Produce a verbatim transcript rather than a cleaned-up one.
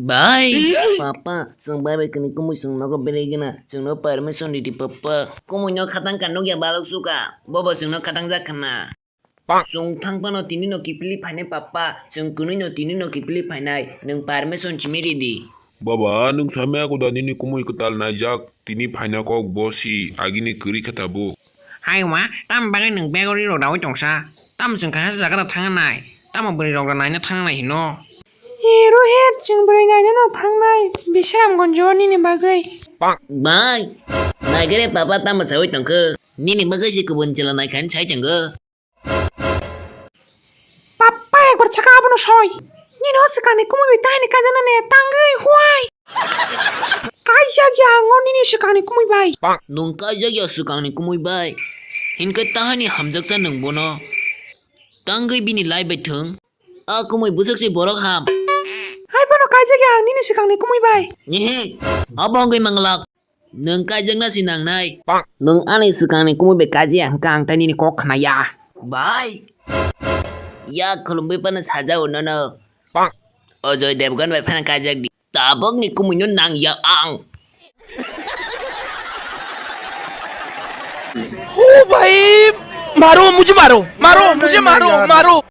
Bai. Papa, chwng bai bai kwnwi kumui chwng nogo berai gana. Chwngno permission ridi papa. Kumui no khatang ka nukya balok suka. Bobo chwngno khatang jak khna. Chwng thang phano tini no kiphilwi phainai papa. Chwng kwnwi no tini no kiphilwi phainai. Nwng permission chimi ridi. Baba, nwng samya kuda nini kumui kwtal naijak. Tini phaina kok bosi agini kwrwi khe tabuk. Hai wa, tam bagwi nwng begori rok dawi tongsa? Tam chwng kaisa jaga da thangna nai? Tamo bwrwi rok da naina thangna nai hino? E Rohit, chwng bwrwi naina no thangnai, Bisramganj o nini bagwi. Bai, naigere papa tamo sawi tongkhe? Nini bagwi se kubun chwla naikhani sai tongkhe. Papa ekbar saka abono soi. Nini o swkangni kumui bai tahini kaijaknani tangwi huai. Kaijak ya ang o nini swkangni kumui bai. Nwng kaijak ya swkangni kumui bai. Hinkhe tahani hamjaksa nwng bono. Tangwi bini lai bai thwng. A kumui bwswk se borok ham. Hai bono kaijak ya ang nini swkangni kumui bai. Nihik. Abo wngwi manglak. Nwng kaijakna si nangnai. Nwng ani swkangni kumui bai kaijakya hwnkhe ang tei nini kok khna ya. Bai. Yak khulumwi phano sajao nono. O Joy Devgan bai phano kaijak di. Tabukni kumui no nang ya ang. ओ भाई, मारो, मुझे मारो, मारो, मुझे मारो, मारो।